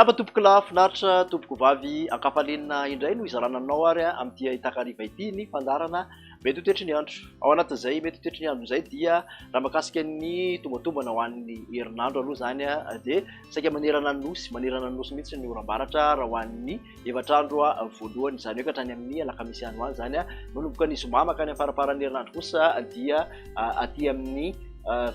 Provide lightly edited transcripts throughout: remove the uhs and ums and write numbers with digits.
Miarahaba tompokolahy finaritra tompokovavy ankafalenina indray no hizarana aminao ary amin'ity takariva ity ny fandaharana mety ho toetry ny andro. Ao anatin'izay mety ho toetry ny andro izay dia raha mahakasika ny tombatombana ho an'ny herinandro aloha izany dia saika manerana ny nosy, manerana ny nosy mihitsy ny oram-baratra raha ho an'ny efatr'andro voalohany, izany hoe ka hatrany amin'ny alakamisy any ho any izany. Manomboka ny zoma mankany amin'ny faramparan'ny herinandro kosa dia aty amin'ny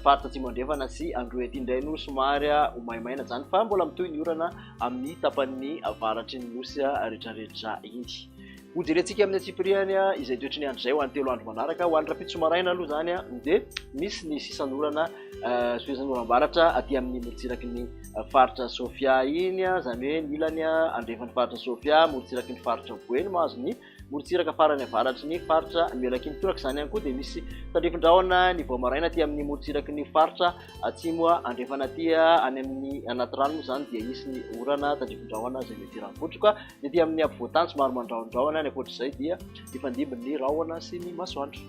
faritra Atsimo Andrefana sy Androy aty indray no somary ho maimaina izany fa mbola mitohy ny orana amin'ny tapany avaratry ny nosy rehetrarehetra iny. Hojerentsika amin'ny antsipiriany izay toetry ny andro izay ho an'ny 3 andro manaraka. Ho an'ny rahampitso maraina aloha izany dia misy ny sisan'orana sisan'oram-baratra aty amin'ny morontsiraky ny faritra Sofia iny, izany hoe ny ilany andrefan'ny faritra Sofia, morontsiraky ny faritra Boeny mahazo ny morontsiraka farany avaratry ny faritra Melaky. Toraka izany ihany koa dia misy tandrifin-drahona ny vao maraina aty amin'ny morontsiraky ny faritra atsimo andrefana aty any amin'ny anaty rano moa izany dia hisy ny orana tandrifin-drahona izay mety hirangotroka. Ny aty amin'ny afovoan-tany somary mandrahondrahona, ny ankoatr'izay dia hifandimby ny rahona sy ny masoandro.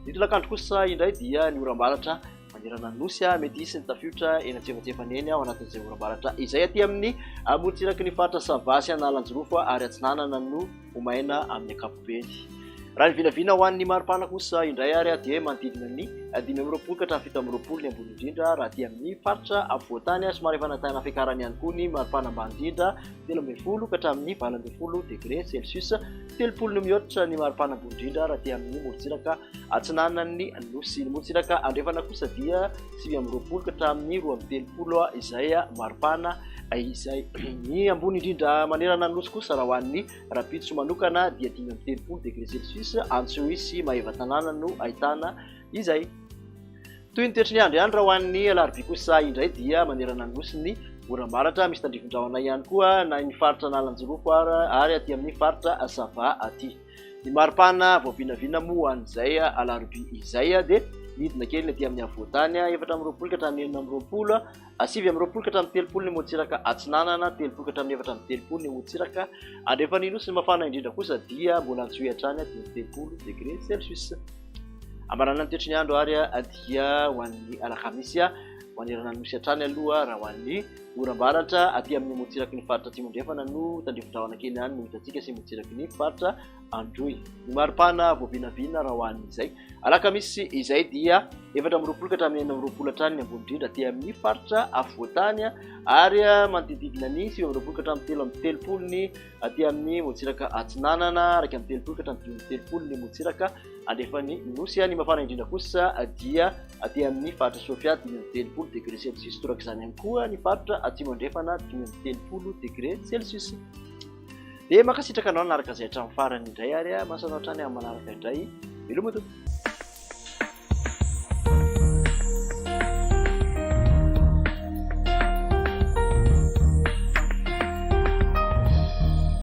Ny tolakandro kosa indray dia ny oram-baratra manerana ny nosy, mety hisy ny tafiotra eny antsefatsefany eny ao anatin'izay oram-baratra izay. Aty amin'ny morontsiraky ny faritra Sava sy Analanjirofo ary Atsinanana no ho maina amin'ny ankapobeny. Raha ny vinavina ho an'ny maripana kosa indray ary dia manodidina ny 25 ka hatramin'ny 27 ny ambony indrindra, raha aty amin'ny faritra afovoan-tany somary efa nahitana fiakarany ihany koa ny maripana ambany indrindra, 13 ka hatramin'ny 18 degré celsius, 30 no mihoatra ny maripana ambony indrindra raha aty amin'ny morontsiraka atsinanan'ny nosy. Ny morontsiraka andrefana kosa dia 29 ka hatramin'ny 32 izay maripana izay. Ny ambony indrindra manerana ny nosy kosa raha ho an'ny rahampitso manokana dia 35 degré celsius, Antsohihy sy Maevatanàna no ahitana izay. Toy ny toetry ny andro ihany raha ho an'ny alarobia kosa indray dia manerana ny nosy ny oram-baratra, misy tandrifin-drahona ihany koa na ny faritra Analanjirofo ary aty amin'ny faritra Sava aty. Ny maripana voavinavina moa ho an'izay alarobia izay dia midina kely ny aty amin'ny afovoan-tany, 24 ka hatramin'ny 26, 29 ka hatramin'ny 30 ny morontsiraka atsinanana, 30 ka hatramin'ny 34 ny morontsiraka andrefan'ny nosy. Ny mafana indrindra kosa dia mbola antsohihy hatrany 35 degré celsius. Ambarana ny toetry ny andro ary dia ho an'ny alakamisy manerana ny nosy hatrany aloha raha ho an'ny oram-baratra aty amin'ny morontsiraky ny faritra atsimo andrefana no tandrifin-drahona kely ihany no hitantsika sy morontsiraky ny faritra Androy. Ny maripana voavinavina raha ho an'izay alakamisy izay dia 24 ka hatramin'ny 26 hatrany ny ambony indrindra aty amin'ny faritra afovoan-tany ary manodidididina ny 29 ka hatramin'ny 33 ny aty amin'ny morontsiraka atsinanana, 31 ka hatramin'ny 35 ny morontsiraka andrefan'ny nosy. Ny mafana indrindra kosa dia aty amin'ny faritra Sofia 35 degré celsius, torak'izany ihany koa ny faritra atsimo andrefana 35 degré celsius. Dia mankasitraka anao nanaraka izay hatramin'ny farany indray ary manasa anao hatrany amin'ny manaraka indray. Veloma tompoko.